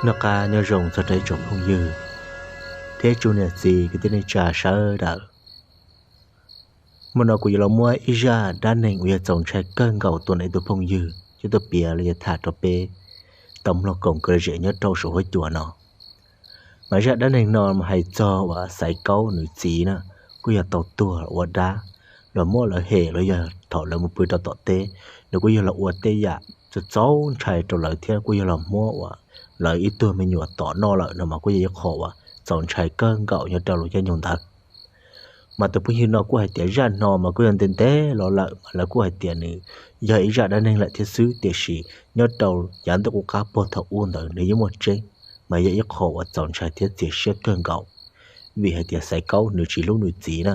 Noj qab nyob zoo txog rau ib tsoom phooj ywg thiab tsoom niam txiv kwv tij neej tsa sawv daws. Hmo no kuv yuav los muab ib zaj dab neeg uas yog txaus ntshai kawg nkaus tuaj ntawm ib tug phooj ywg coj tuaj piav los yog tham rau peb tau mloog koom kuv lom zem nyob rau saum huab cua no. Mas zaj dab neeg no mas hais txog uas Xaiv Kaub nws txiv na, kuj yog tau tuag ua dab, los muab lawv hem los yog thaum lawv mus pw rau tom teb, nws kuj yog los ua tej yam txaus ntshai rau lawv thiab kuj yog los muab uas lawv ib tug me nyuam tom noj lawm no mas kuj yog ib qho uas txaus ntshai kawg nkaus nyob rau lub caij nyoog ntawd. Mas tus phooj ywg no kuj hais tias zaj no mas kuj yog ntev ntev los lawm mas lawv kuj hais tias nws yog ib zaj dab neeg lawm thiab xwb, tiam sis nyob rau yav ntuj qub qab puag thaum ub ntawd nws yeej muaj tseeb, mas yog ib qho uas txaus ntshai thiab txias siab kawg nkaus. Vim hais tias Xaiv Kaub nws tsis hlub nws txiv na,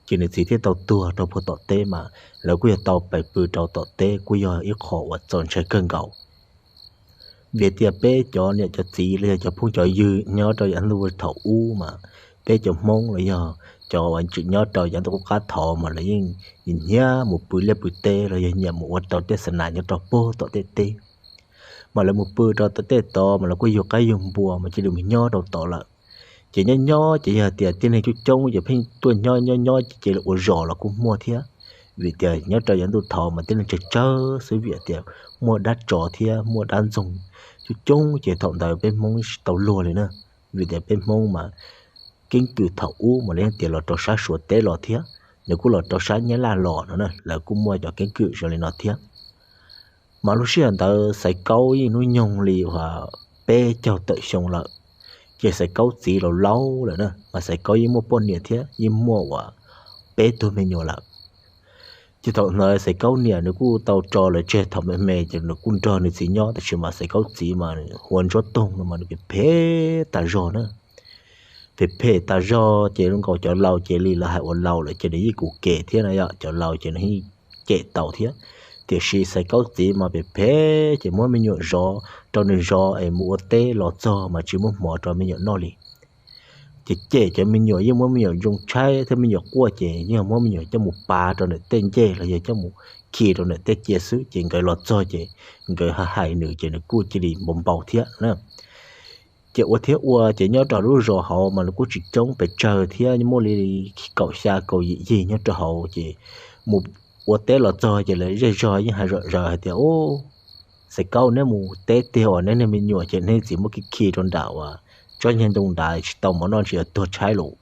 ces nws txiv thiaj tau tuag rau puag tom teb mas lawv kuj yog tau pais pw rau tom teb kuj yog ib qho uas txaus ntshai kawg nkaus. Vim tias peb cov niam cov txiv los yog cov phooj cov ywg nyob rau yav ntuj thaum ub mas peb cov Hmoob los yog cov uas tseem nyob rau yav ntuj qub qab thov mas lawv yeej nyiam mus pw liaj pw teb los yog nyiam mus ua rau tej xa nas nyob rau puag tom tej teb. Mas lawv mus pw rau tom tej tod mas lawv kuj yug qaib yug npua mas cia li mus nyob rau tod lawm. Ces nyob nyob ces yog tias tib neeg coob coob ces pheej tuaj nyob nyob nyob ces cia li ua zos los kuj muaj thiab. Vim tias nyob rau yav ntuj thov mas tib neeg tsawg tsawg xwb, vim tias muaj dab tsov thiab muaj dab ntxoog coob coob ces thaum ntawd peb Hmoob tsis tau luag li na. Vim tias peb Hmoob mas keeb kwm thaum ub mas lawv yeej tias los rau sab Suav teb los thiab, nws kuj los rau sab Nyab Laj los no na, lawv kuj muaj cov keeb kwm zoo li no thiab. Mas lub sij hawm ntawd Xaiv Kaub yeej hnub nyoog li uas peb caug tawm xyoo lawm, ces Xaiv Kaub txiv laus laus lawm na, mas Xaiv Kaub yeej muaj poj niam thiab yeej muaj uas peb tug me nyuam lawm. Ces thaum ntawd Xaiv Kaub niam nws kuj tau tso lawv tseg thaum me me ces nws kuj nrog nws txiv nyob, tab sis mas Xaiv Kaub txiv mas hu ua Ntsuab Toog no mas nws phem phem tas zog na. Phem phem tas zog ces zoo nkaus cov laus ces li lawv hais ua laus lawm ces nws yeej kum kem thiab na yom, cov laus ces nws yeej cem tau thiab. Tiam sis Xaiv Kaub txiv mas phem phem ces muab me nyuam zov rau nws zov es mus ua teb los txog mas tsis muab hmo rau me nyuam noj li. Ces cem cov me nyuam, yeej muab me nyuam zoo tshaib thiab me nyuam quaj ces yeej muab me nyuam coj mus pav rau ntawm tej ncej los yog coj mus khi rau ntawm tej cia xwb ces nkawd los txog ces nkawd hais hais nws ces nws kuj cia li npau npau thiab na. Ces ua thiab ua ces nyob rau lub zos hauv mas nws kuj tsis coob pes tsawg thiab, muaj li kaum xya kaum yim yig nyob rau hauv ces mus ua teb los txog ces lawv zej zog yeej hais zom zaws hais tias, Xaiv Kaub, neb mus teb tiag uas neb niag me nyuam ces neb txiv muab khi khi rau nram uas tsob nyeg ntoo nrad tsis tau mov noj tsis yuav tuag tshaib lauj.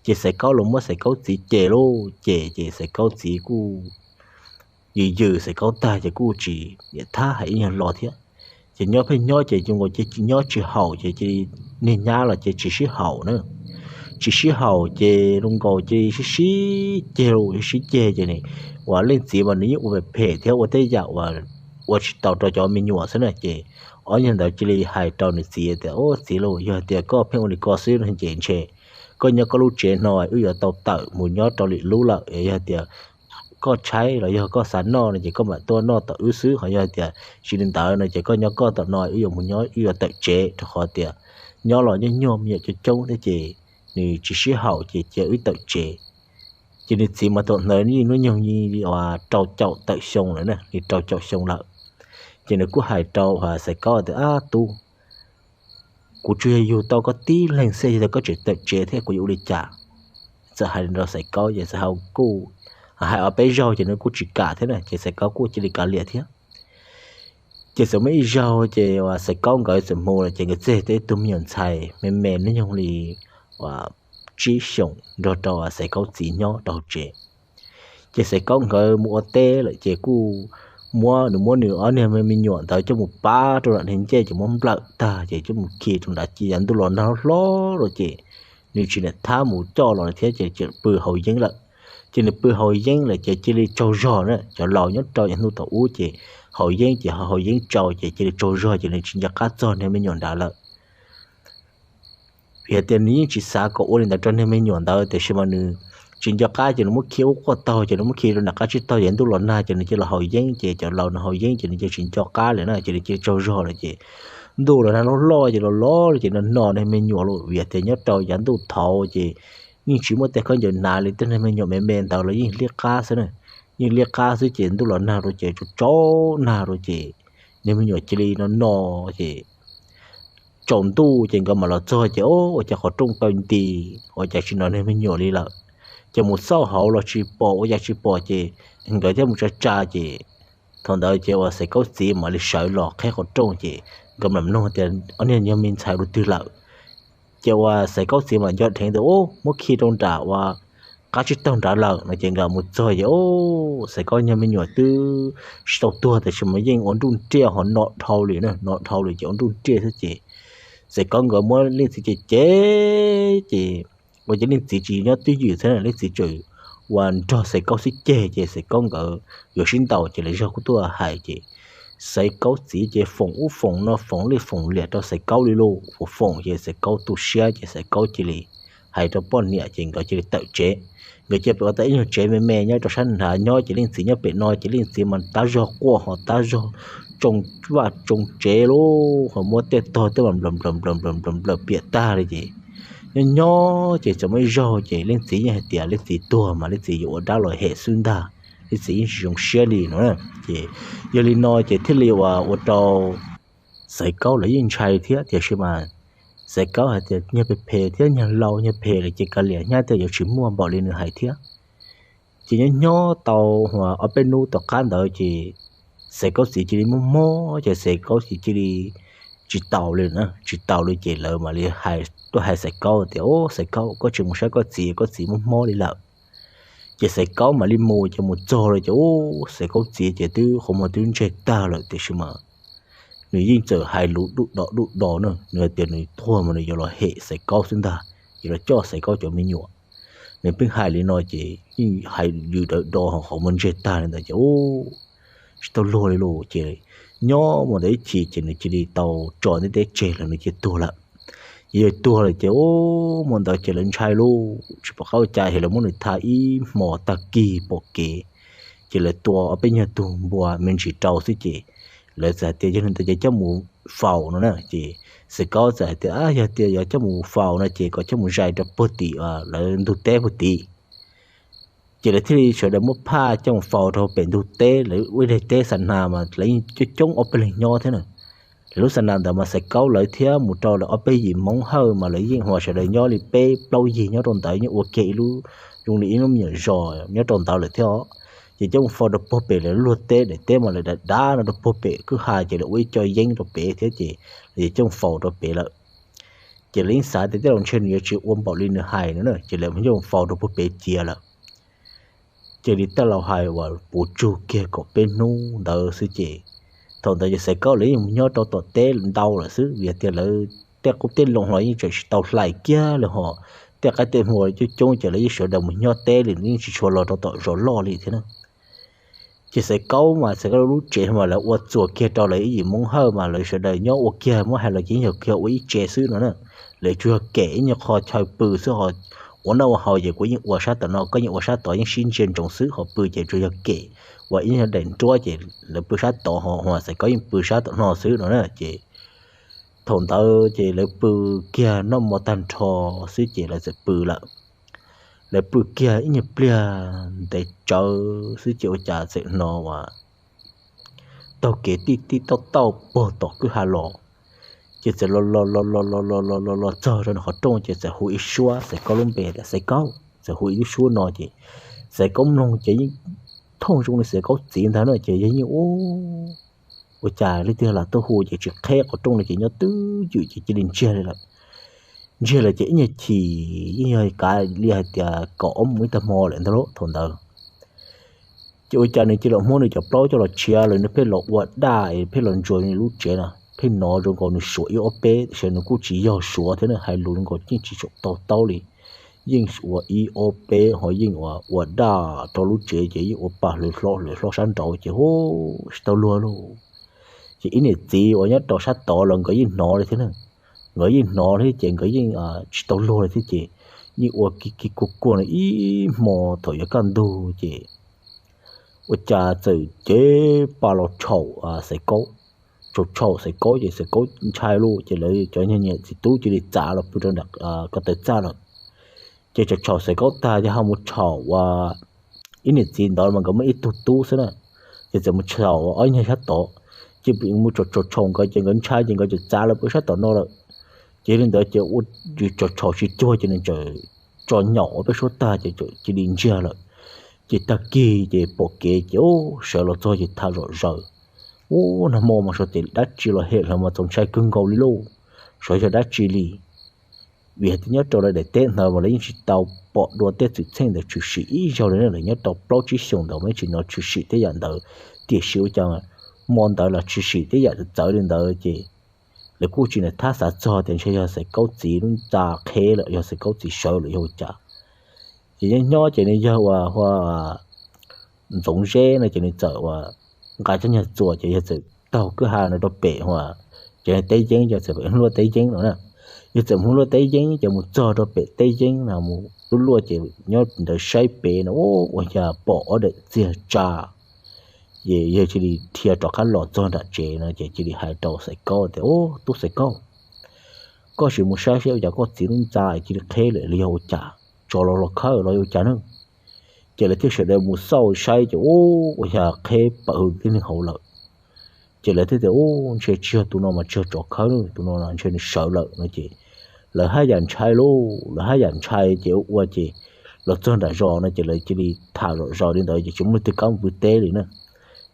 Ces Xaiv Kaub los muab Xaiv Kaub txiv cem lauj, cem ces Xaiv Kaub txiv kuj yws yws Xaiv Kaub tag ces kuj tsis niam thab hais ib nyuag lo thiab. Ces nyob pheej nyob ces zoo nkaus ces nyob tsis haum ces cia li niag nyab los ces tsis sib haum na. Tsis sib haum ces zoo nkaus cia li sib sib ceg lauj, sib ceg ces nws uas leej txiv mas nws yeej ua phem phem thiab ua tej yam uas ua tsis tau rau cov me nyuam xwb na. Ces ob nyuag ntawd cia li hais rau nws txiv tias, Txiv lauj, yog tias koj pheej ua li ko xwb no ces ntshe koj nyob koj lub tsev no wb yuav tau tawm mus nyob rau lwm lub lawm. Yog tias koj tshaib los yog koj xav noj no ces koj mam tuaj noj tom wb xwb, ho yog tias tsis li ntawd no ces koj nyob koj tom no, wb yuav mus nyob, wb yuav tawm tsev, rau qhov tias nyob los nyob nyuag me nyuam coob coob thiab ces nws tsis sib haum ces cia wb tawm tsev. Ces nws txiv mas thaum ntawd nws hnub nyoog li uas rau caum tawm xyoo lawm na, li rau caum xyoo lawm. Ces nws kuj hais rau Xaiv Kaub tias, Ab tub, kuv tsuas yog yug tau koj tib leeg xwb, yog tias koj tseem tawm tsev thiab kuv yuav ua li cas? Txawm hais li rau Xaiv Kaub ces Xaiv Kaub kuj hais ob peb zaug ces nws kuj tsis kam thiab na, ces Xaiv Kaub kuj cia li kav liam thiab. Ces txawm muaj ib zaug ces uas Xaiv Kaub nkawd txawm mus lawm ces nkawd tseg tau ib tug me nyuam ntxhais me me hnub nyoog li uas tsib xyoos nrog rau Xaiv Kaub txiv nyob rau hauv tsev. Ces Xaiv Kaub nkawd mus ua teb lawm ces kuj muab, nws muab nws ob niag me nyuam ntawd coj mus pab rau nram niag ncej ces muab nplawm tag ces coj mus khi rau nram cia, yav ntuj los nag hlob hlob lawm ces nws tsis niam thab mus coj los thiab ces tseem pw haus yeeb lawm. Ces nws pw haus yeeb lawm ces cia li tsaug zog na, cov laus nyob rau yav ntuj thaum ub ces haus yeeb ces haus yeeb tsau ces cia li tsaug zog ces nws tsis nco qab txog niag me nyuam nrad lawm. Vim hais tias nws yeej tsis xav kom ua li ntawd rau niag me nyuam ntawd, tiam sis mas nws tsis nco qab ces nws muab khi ua quaj taug ces nws muab khi rau nram qab tsib taug ces ntuj los nag ces nws cia li haus yeeb ces cov laus nws haus yeeb ces nws cia li tsis nco qab lawm na, ces nws cia li tsaug zog lawm ces ntuj los nag loj loj ces los los ces no no niag me nyuam lawm. Vim hais tias nyob rau yav ntuj thaud ces yeej tsis muaj tej khaub ncaws hnav li, tej niag me nyuam me me ntawd los yeej liab qab xwb na. yeej liab qab xwb ces ntuj los nag rau ces tsaus nag rau ces niag me nyuam cia li no no ces tsaus ntuj ces nkawd mam los txog ces ua cas qhov rooj kaw nti, ua cas tsis hnov niag me nyuam li lawm. Ces mus xauj hauv los tsis pom, ua cas tsis pom ces nkawd thiaj mus tsa tsa ces thaum ntawd ces uas Xaiv Kaub txiv mam li sawv los qheb qhov rooj ces nkawd mam mloog tias ob niag yog me ntxhais ua twg lawm. Ces uas Xaiv Kaub txiv mas nco dheev tias ub muab khi rau nram uas qab tsib taug nrad lawm no ces nkawd mus txog ces ub Xaiv Kaub niag me nyuam twb tsis tau tuag tab sis mas yeej ua nruj nriaj ho no dhau li na, no dhau li ces ua nruj nriaj xwb ces Xaiv Kaub nkawd muab leej txiv cem cem ces ua ces leej txiv tsis nyob twj ywm thiab leej txiv tseem uas nrog Xaiv Kaub xwb ceg ces Xaiv Kaub nkawd yuav sib ntaus ces lawv zog kuj tuaj hais ces Xaiv Kaub txiv ces foom ub foom no foom li foom liam rau Xaiv Kaub li lauj, foom foom ces Xaiv Kaub tu siab ces Xaiv Kaub cia li hais rau poj niam ces nkawd cia li tawm tsev. Nkawd cia li pem ua tau ib nyuag tsev me me nyob rau sab nrad nyob ces leej txiv nyob pem no ces leej txiv mas tab zog quaj ho tab zog tsoo vaj tsoo tsev lauj, ho muab tej tog tej mas nplaws nplaws nplaws nplaws nplaws nplaws piam tag li ces nyob nyob ces txawm muaj ib zaug ces leej txiv yeej hais tias leej txiv tuag mas leej txiv yuav ua dab los hem xwb ntag, leej txiv yeej tsis zoo siab li no. Ces yog li no ces thiaj li uas ua rau Xaiv Kaub lawv yeej ntshai thiab tiam sis mas Xaiv Kaub hais tias nyuag phem phem thiab nyuag laus nyuag phem lawm ces kav liam nyab tias yuav tsis muaj npaum li nws hais thiab. Ces nyob nyob tau ob peb hnub tom qab ntawd ces Xaiv Kaub txiv cia li mob mob ces Xaiv Kaub txiv cia li tsis taus li na, tsis taus li ces lawv mam li hais tuaj hais Xaiv Kaub tias ub Xaiv Kaub koj tsis mus saib koj txiv, koj txiv mob mob li lawm. Ces Xaiv Kaub mam li mus ces mus txog lawm ces ub Xaiv Kaub txiv ces twb qhov muag twb ntseg tag lawm tiam sis mas nws yeej txawm hais lus duj do duj do na, nws hais tias nws tuag mas nws yuav los hem Xaiv Kaub xwb ntag, yuav los coj Xaiv Kaub cov me nyuam. Nws pheej hais li no ces yeej hais yws dawv do ho qhov muag ntseg tag li ntawd ces ub tsis tau luag li lauj. Ces nyob mus ntawd ib chim ces nws cia li tau tso ntiaj teb tseg lawm nws cia li tuag lawm. Ces yog tuag lawm ces ub mus ntawd ces lawv ntshai lauj tsis pom qab ua cas ces lawv muab nws tha ib hmo tag kis pom kev ces lawv tua ob peb nyuag tug npua me ntsis rau xwb ces lawv txawm hais tias yog li ntawd ces coj mus faus no na ces Xaiv Kaub txawm hais tias yog tias yuav coj mus faus no ces kom coj mus zais rau puag tim lawv ntug teb puag tim. Ces lawv thiaj li sawv daws muab phaj coj mus faus rau pem ntug teb lawv ua ib daim teb xa nas mas lawv yeej coob coob ob peb leeg nyob thiab na. Lawv lub xa nas ntawd mas Xaiv Kaub lawv thiab mus rau lawv ob peb yim Hmoob Hawj mas lawv yeej ua sawv daws nyob li peb plaub yig nyob rau ntawd yeej ua kiag ib lub zoo li ib lub me nyuam zos nyob rau ntawd lawm thiab os. Ces coj mus faus rau puag pem lawv luag teb daim teb mas lawv dav dav no rau puag pem kwj ha ces lawv ua ib co yeeb rau pem thiab ces lawv coj mus faus rau pem lawm. Ces lawv yeej xav tias tej laus ntshe nws yuav tsis ua npaum li nws hais no na ces lawv coj mus faus rau puag pem cia lawm. Cia li tej laus hais uas puv tsug kiag kaum peb hnub ntawd xwb ces thaum ntawd ces Xaiv Kaub lawv yeej mus nyob rau tom teb ntau lawm xwb vim tias lawv tej qub tej loo los yeej tseem tsis tau hlais kiag li ho tej qaib tej hmua coob coob ces lawv yeej sawv daws mus nyob teb li yeej tsis tshua los rau tom zos loj li thiab na. Ces Xaiv Kaub mas Xaiv Kaub lub tsev mas lawv ua txuas kiag rau lawv ib yim Hmoob Hawj mas lawv sawv daws nyob ua kiag muab hais los ces yeej yog kiag ua ib tsev xwb no na. Lawv tsuas yog kem ib nyuag qho chaw pw xwb ho ua noj ua haus ces kuv yeej ua sab tom no koj yeej ua sab tod yeej sib ntsia ntsoov xwb ho pw ces tsuas yog kem uas ib nyuag daim nruab ces lawv pw sab tod ho Xaiv Kaub yeej pw sab tom no xwb no na ces thaum ntawd ces lawv pw kiag noj mov tag nrho xwb ces lawv txawm pw lawm. Lawv pw kiag ib nyuag pliag ntev tsawv xwb ces ua cas txawm hnov uas taug kev tij tij tauj tauj puag tom kwj ha los. Ces txawm los los los los los los los los los txog rau nws qhov rooj ces txawm hu ib suab Xaiv Kaub lub npe tias Xaiv Kaub, txawm hu ib lub suab no ces Xaiv Kaub mloog ces yeej thooj zoo li Xaiv Kaub txiv ntag na ces yog yeej ua, ua cas leej twg lam tuaj hu ces tsis qheb qhov rooj no ces nyob twj ywm ces cia li ntsiag li lawm. Ntsiag lawm ces ib nyuag chim yeej yog kav li hais tias kaum ob moos ib tag hmo lawm ntag lauj thaum ntawd. Ces ua cas nws cia li muab nws cov plaub coj los tshiav lawm nws pheej los ua daj es pheej los ntsuas nws lub tsev no pheej hnov zoo nkaus nws suav ib ob peb tiam sis nws kuj tsis yog suav thiab nws hais lus zoo nkaus yeej tsis tshua tau taub li. Yeej ua ib ob peb ho yeej ua ua daj rau lub tsev ces yeej ua pa hlwv hlob hlwv hlob sab nraud ces hu tsis tau luag lauj. Ces ib niam txiv uas nyob rau sab tod los nkawd yeej hnov li thiab na. Nkawd yeej hnov thiab ces nkawd yeej tsis tau luag li thiab ces yeej ua kiv kiv kuag kuag no ib hmo thaum yuav kaj ntug ces ua cas txawm cev pa los tshau Xaiv Kaub. Tshau tshau Xaiv Kaub ces Xaiv Kaub ntshai lauj ces lawv cov niam txiv tub cia li txav los pw rau nram ko taw txaj lawm. Ces tshau tshau Xaiv Kaub tag ces ho mus tshau ua ib niam txiv ntawd mas nkawd muaj ib tug tub xwb na, ces txawm mus tshau ob nyuag sab tod, ces mus tshau tshau nkawd ces nkawd ntshai ces nkawd txawm txav lawv pw sab tom no lawm. Ces li ntawd ces ua tshau tshau tsis cuag ces nws txawm tso nyaum ua peb suab tag ces cia li ntsiag lawm. Ces tag kis ces pom kev ces sawv los txog ces tham zom zaws, ub, nag hmo mas sawv daws dab tsi los hem los mas txaus ntshai kawg nkaus li lauj, xyov yog dab tsi li. Vim hais tias nyob rau lawv daim teb ntawd mas lawv yeej tsis tau pom dua tej xwm txheej ntawd tshwm sim ib zaug li na, lawv nyob rau plaub tsib xyoos ntawd mas yeej tsis hnov tshwm sim tej yam ntawd. Tiam sis ua cas hmo ntawd los tshwm sim tej yam txawv li ntawd ces lawv kuj tsis nco qab xav txog tias ntshe yog Xaiv Kaub txiv lub ntxa qheb lawm, yog Xaiv Kaub txiv sawv lawm yog ua cas. Ces nyob nyob ces nws yog ua hu ua Ntxoov Zeb no ces nws txawm ua nqa cov nyuag txuas ces yawg txawm taug kwj ha no rau pem hu ua cov teb yeeb, yawg txawm pem hu luaj teb yeeb no na. Yawg txawm hu luaj teb yeeb ces mus txog rau pem teb yeeb no mus lub luaj ces nyob ntawd saib pem no ua cas pom ob daim txiag tsa. Ces yawg cia li dhia rov qab los txog nram tsev no ces cia li hais rau Xaiv Kaub tias, Ub, tub Xaiv Kaub, koj sim mus saib seb ua cas koj txiv lub ntxa cia li qheb lawm los yog ua cas, tsov los los khawb los yog ua cas na. Ces lawv thiaj sawv daws mus xauj saib ces ub, ua cas qheb pawv hwv tib neeg hauv lawm. Ces lawv thiaj tias, Ub, ntshe tsis yog tus no mas tsis yog tsov khawb, tus no ntshe nws sawv lawm no ces lawv haj yam ntshai lauj, lawv haj yam ntshai ces ua ua ces los txog nram zos no ces lawv cia li tham zom zaws li ntawd ces tsis muaj leej twg kam mus pw teb li na.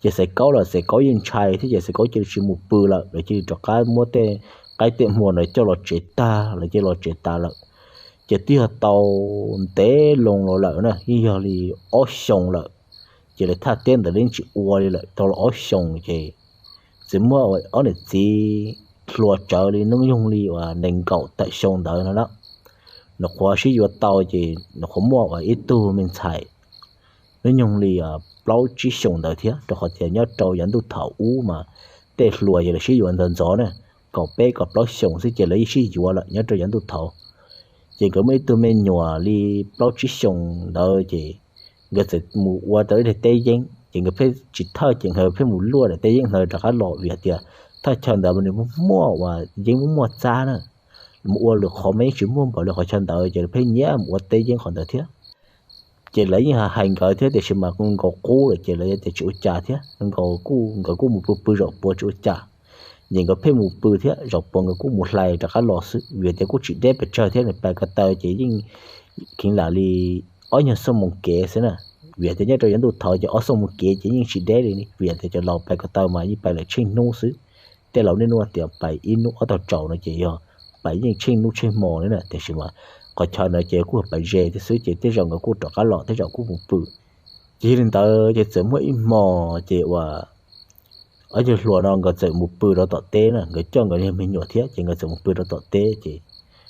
Ces Xaiv Kaub los Xaiv Kaub yeej ntshai thiab ces Xaiv Kaub cia li tsis mus pw lawm, lawv cia li rov qab muab tej qaib tej hmo ntawd coj los tsev tag, lawv cia li los tsev tas lawm. Ces twb yog tau ntev loo los lawm na, yeej yog li ob xyoos lawm. Ces lawv thaj teb ntawd yeej tsis ua li lawm tau los ob xyoos ces txawm muaj ob niam txiv hluas tsawv li hnub nyoog li uas nees nkaum tawm xyoo ntawd no na. Nws qhuav sib yuav tau ces nws qhuav muaj uas ib tug me ntxhais hnub nyoog li plaub tsib xyoos ntawd thiab, rau qhov tias nyob rau yav ntuj thaum ub mas tej hluas ces lawv sib yuav ntxov ntxov na, kaum peb kaum plaub xyoos xwb ces lawv yeej sib yuav lawm nyob rau yav ntuj thaud. Ces nkawd muaj ib tug me nyuam li plaub tsib xyoos ntawd ces nkawd txawm mus ua tau ib daim teb yeeb ces nkawd pheej tsis thawj ces nkawd pheej mus luaj daim teb yeeb ntawd rov qab los vim tias thaj chaw ntawd mas nws muaj muaj uas yeeb muaj muaj txab na, mus ua lwm qhov mas yeej tsis muaj npaum li qhov chaw ntawd ces lawv pheej nyiam mus ua teb yeeb qhov ntawd thiab. Ces lawv yeej hais nkawd thiab tiam sis mas nkaus qub lawm ces lawv tias tsis ua cas thiab, nkaus kuj nkawd kuj mus pw pw zaum puav tsis ua cas. Ces nkawd pheej mus pw thiab zaum puav nkawd kuj mus hlais rov qab los xwb vim tias kuj tsis deb pes tsawg thiab, nws pais ko taw ces yeej kheev lam li ob nyuag xuab moos kev xwb na. Vim tias nyob rau yav ntuj thaud ces ob xuab moos kev ces yeej tsis deb li vim tias cov laus pais ko taw mas yeej pais lawm tsheej hnub xwb. Tej laus niaj hnub tias pais ib hnub ob tog tsaus no ces yog pais yeej tsheej hnub tsheej hmo li na, tiam sis mas qhov chaw ntawd ces kuj pais ze thiab xwb ces tej zaum nkawd kuj rov qab los tej zaum kuj mus pw. Ces yog li ntawd ces txawm muaj ib hmo ces uas ob tug hluas no nkawd txawm mus pw rau tom teb na, nkawd coj nkawd niag me nyuam thiab ces nkawd txawm mus pw rau tom teb ces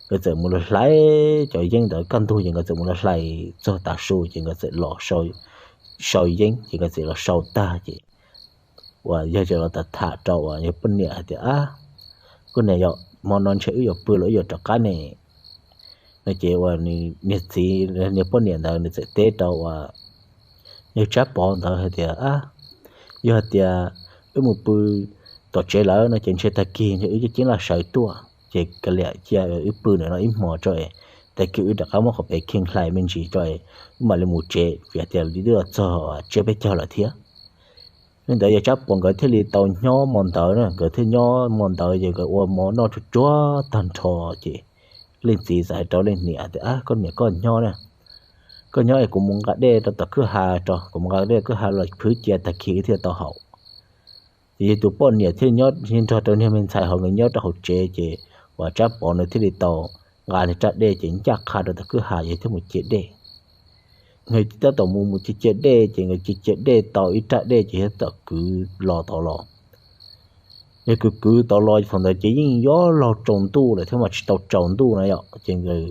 nkawd txawm mus los hlais cov yeeb ntawd kaj ntug ces nkawd txawm mus los hlais txog tav su ces nkawd txawm los sau yeeb ces nkawd txawm los sau tag ces uas yawg txawm los tham tham rau uas yawg poj niam hais tias, Ab, koj niam, yog hmo no ntshe wb yuav pw los wb yuav rov qab ne? No ces uas niag txiv niag poj niam ntawd nws txawm teb rau uas yawg Tsab Pov ntawd hais tias, Ab, yog hais tias wb mus pw tom tsev lawm no ces ntshe tag kis ntshe wb coj ceeb laj sawv tuaj ces kav liam cia wb pw ntawm no ib hmos tso es tag kis wb rov qab muab qhov pem kheej hlais me ntsis tso es wb mam li mus tsev vim tias li twb los txog tsiab peb caug lawm thiab. Li ntawd yawg Tsab Pov nkawd thiaj li tau nyob hmo ntawd na, nkawd thiaj nyob hmo ntawd ces nkawd ua mov noj tsuag tsuag tag nrho ces leej txiv txawm hais rau leej niam tias, Koj niam, koj nyob na, koj nyob es kuv mus nqa dej rau tom kwj ha tso, kuv mus nqa dej kwj ha los phwb cia tag kis wb thiaj tau haus. Ces yog tus poj niam thiaj nyob nrog rau niag me ntxhais hauv nkawd nyob rau hauv tsev ces uas Tsab Pov nws thiaj li tau nqa niag raj dej ces ncaj qha rau tom kwj ha ces thiaj mus cia dej. Nkawd tab tom mus mus cia cia dej ces nkawd cia cia dej tau ib raj dej ces yawg tab tom kwv los tod los. Yawg kwv kwv tod los thaum ntawd ces yeej yuav luag tsaus ntuj lawm thiab mas tsis tau tsaus ntuj na yom, ces nkawd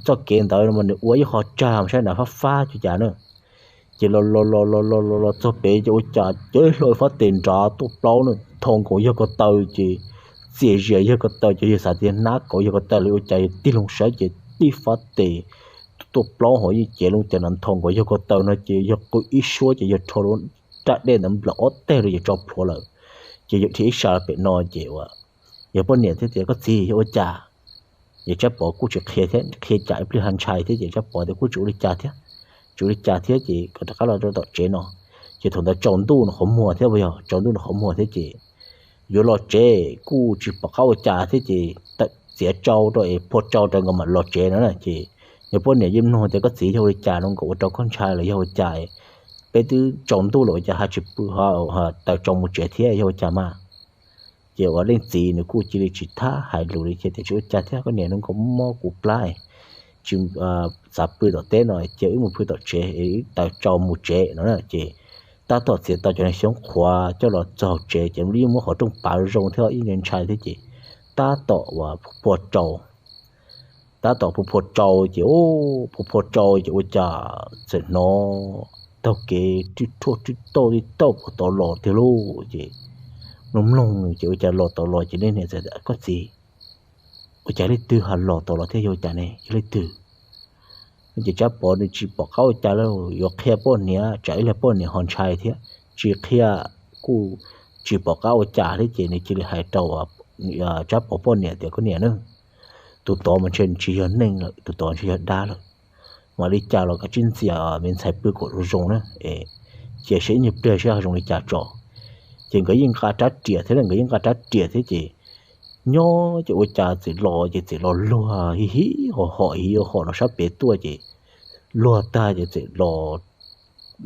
txoj kev ntawd mas nws ua ib qho tsag mas saib na fab fab cuag cas na. Ces los los los los los los los txog pem ces ua cas cev hlo fab tes nrad tuaj plaub na, ntho nkaus yawg ko taw ces txias zias yawg ko taw ces yawg xav tias hnab kauv yawg ko taw li ua cas yawg tig loo saib ces tib fab tes tuaj plaub hauv yeej cev loo ces na ntho nkaus yawg ko taw no ces yawg qw ib suab ces yawg rho raj dej ntawd nplawm ob teg rau ces tso plhuav lawm. Ces yawg dhia ib sab pem no ces ua, yawg poj niam thiaj tias, Koj txiv, yog ua cas? Yawg Tsab Pov kuj tsis qhia thiab, qhia cas ib pliag ho ntshai thiab ces Tsab Pov tias kuj tsis ua li cas thiab. tsis ua li cas thiab ces kom rov qab los rau tom tsev no. Ces thaum ntawd tsaus ntuj nws qhov muag thiab, yog tsaus ntuj nws qhov muag thiab ces yuav los tsev kuj tsis pom qab ua cas thiab ces tawm txiav tsau rau es phua tsau rau nkawd mam los tsev no na. Ces nws poj niam yeej mloog tias koj txiv, yog ua li cas no nkawd ua rau koj ntshai los yog ua cas, peb twb tsaus ntuj lawm ua cas ho tsis pw, taws tsau mus tsev thiab, yog ua cas mas? Ces ua leej txiv nws kuj cia li tsis thab hais lus li ces tias tsis ua cas thiab koj niam, no nkawd mob kuv plab, tsis xav pw tom teb no ces wb mus pw tom tsev, taws tsau mus tsev no na. Ces tab tom txiav tau cov xyoob qhuav coj los txog tsev ces yeej muab qhov rooj pav zoo thiab ib ntshai thiab ces tab tom uas phua tsau tab tom phua phua tsau ces, phua phua tsau ces ua cas txawm hnov taug kev rwj rhuaj rwj tauj rwj tauj puag tod los tiag lauj. Ces mloog mloog ces ua cas los tod los ces leej niam txawm tias koj txiv, ua cas leej twg ho los tod los thiab, yog ua cas ne, yog leej twg? Ces Tsab Pov nws tsis pom qab ua cas li, yuav qhia poj niam tsam ib pliag poj niam ho ntshai thiab, tsis qhia kuj tsis pom qab ua cas thiab ces nws cia li hais rau Tsab Pov poj niam tias koj niam na, tus tod mas ntshe tsis yog neeg lawm, tus tod ntshe yog dab lawm. Mam li cas los kav tsij ntxias me ntxhais pw kom zoo zoo na, cia seb ib nyuag pliag seb ho zoo li cas tso. Ces nkawd yeej nqa rab riam thiab, nkawd yeej nqa rab riam thiab ces nyob ces ua cas txawm los ces txawm los luag hi hi hom hom hi hom los sab pem tuaj ces luag tag ces txawm los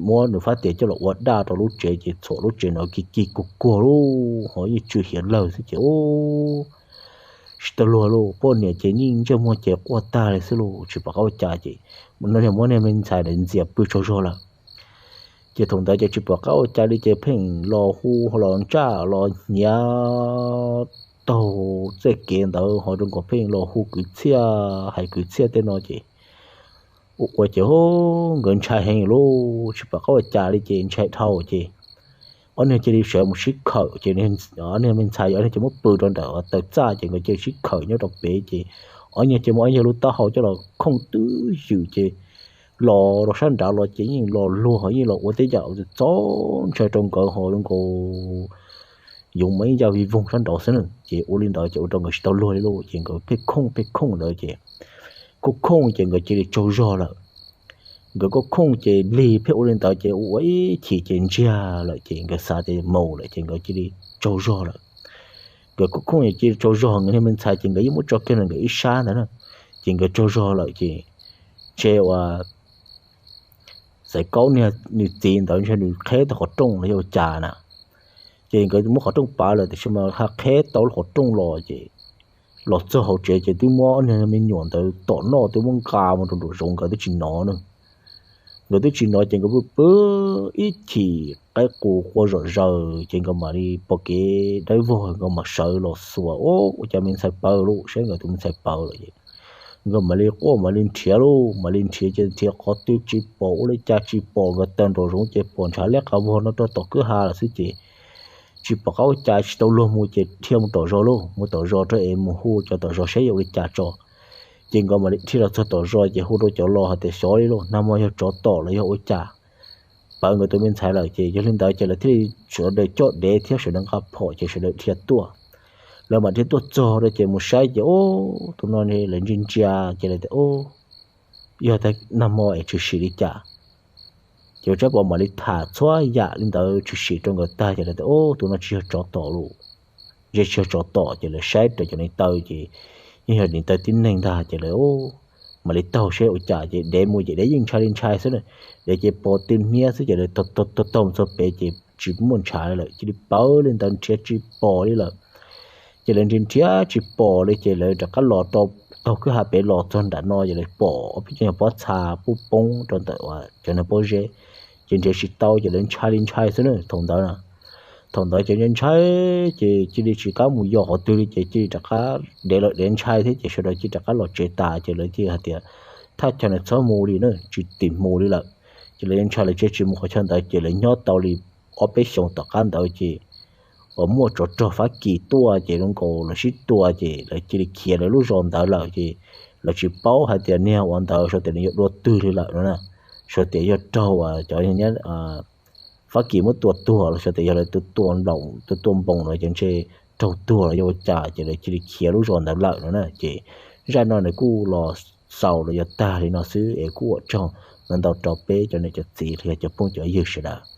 muab nws fab tes coj los ua daj rau lub tsev ces txhuam lub tsev no kig kig kuag kuag lub ho yeej tsw hiav lawg xwb ces tsis tau luag lauj, poj niam ces yeej ntsej muag ces quaj tag li xwb lauj, tsis pom qab ua cas ces no niag muab niag me ntxhais ntxias pw tsaug zog lawm. Ces thaum ntawd ces tsis pom qab ua cas li ces pheej los hu los ntsaj los hniav taug txoj kev ntawd ho zoo nkaus pheej los hu kwv txhiaj hais kwv txhiaj tej no ces ua ua ces nkawd ntshai heev lauj, tsis pom qab ua cas li ces ntshai dhau ces ob niag cia li sawv mus sib khawm ces ob niag me ntxhais ob niag ces muab pw rau ntawm taw txaj ces nkawd cia li sib khawm nyob rau pem ces ob niag ces muab ob niag lub taub hau coj los khooj twb ywm ces los rau sab nrad los ces yeej los luag ho yeej los ua tej yam txaus ntshai rau nkawd ho zoo nkaus yoov mas ib yam vij voog sab nraud xwb na. Ces ua li ntawd ces ua rau nkawd tsis tau luag li lauj, ces nkawd pheej khooj pheej khooj ntawd ces kuj khooj ces nkawd cia li tsaug zog lawm. Nkawd kuj khooj ces lig pheej ua li ntawd ces ua ib chim ces ntsiag lawm ces nkawd xav tias mus lawm ces nkawd cia li tsaug zog lawm. Nkawd kuj khooj ces cia li tsaug zog, nkawd niag me ntxhais ces nkawd yeej muab tso kiag rau nkawd ib sab ntawd na. Ces nkawd tsaug zog lawm ces ntshe ua Xaiv Kaub niag nws txiv ntawd ntshe nws qheb tau qhov rooj los yog ua cas na. Ces nkawd muab qhov rooj pav lawm tiam sis mas ho qheb tau lub qhov rooj los ces los txog hauv tsev ces twb muab ob niag me nyuam ntawd tom noj twb muab nqa mus rau nraum zoov, nkawd twb tsis hnov na. Nkawd twb tsis hnov ces nkawd pw pw ib chim qaib qus qua zom zaws ces nkawd mam li pom kev dawb vog nkawd mam sawv los xuas, ua cas me ntxhais pawv lauj, saib nkawd tus me ntxhais pawv lawm ces nkawd mam li quaj mam li nrhiav lauj, mam li nrhiav ces nrhiav qhov twg tsis pom, ua li cas tsis pom, nkawd taws nraum zoov ces pom ntshav liab qab vog no rau tom kwj ha lawm xwb ces tsis pom qab ua cas tsis tau luag mus ces dhia mus tom zos lauj, mus tom zos rau es mus hu cov tom zos saib yog ua li cas tso. Ces nkawd mam li dhia los txog tom zos ces hu rau cov los hais tias xyov li lauj, nag hmo yog tsov tom los yog ua cas pawv nkawd tus me ntxhais lawm ces yog li ntawd ces lawv thiaj li sawv daws coj dev thiab sawv daws nqa phom ces sawv daws dhia tuaj. Lawv mam dhia tuaj txog rau ces mus saib ces ub, tus no lawv ntsia ntsia ces lawv tias ub, yog tias nag hmo es tshwm sim li cas. Ces Tsab Pov mam li tham txhua yam li ntawd tshwm sim rau nkawd tag ces lawv tias ub, tus no tsis yog tsov tom lauj, ntshe tsis yog tsov tom. Ces lawv saib raws cov neev taw ces yeej yog neev taw tib neeg ntag ces lawv mam li taug saib ua cas ces dev mus ces dev yeej ntshai li ntshai xwb na. Dev ces pos tw hniab xwb ces lawv taug taug mus txog pem ces tsis muaj ntshav li lawm, cia li pawv li ntawd nrhiav tsis pom li lawm. Ces lawv nrhiav nrhiav tsis pom li ces lawv rov qab los rau taug kwj ha pem los txog nram no ces lawv pom ob peb cov nyuag pob txha pub poob rau ntawm cov niag pob zeb, ces nrhiav tsis tau ces lawv ntshai li ntshai xwb na thaum ntawd na. Thaum ntawd ces ntshai ces cia li tsis kam mus yos qhov twg li ces cia li rov qab, dev lawv dev ntshai thiab ces sawv daws cia li rov qab los tsev tas ces lawv cia li hais tias thaj chaw no txhob mus li na, tsis tim mus li lawm. Ces lawv ntshai lawv cia li tsis mus qhov chaw ntawd ces lawv nyob tau li ob peb xyoos tom qab ntawd ces uas muaj tsov rog Fab Kis tuaj ces zoo nkaus lawv sib tua ces lawv cia li khiav lawv lub zos ntawd lawm ces lawv tsis paub hais tias niag ua ntawd xyov tias nws yog dua twg li lawm no na. Xyov tias yog raug uas cov Fab Kis muab tua tuag los xyov tias yog lawv tus tua nploos, tus tua npoos no ces ntshe raug tuag los yog ua cas ces lawv cia li khiav lub zos ntawd lawm no na. Ces zaj no nws kuj los xaus los yog tag li no xwb es kuj ua tsaug Los ntau rau peb cov niam cov txiv los yog cov phooj cov ywg sawv daws.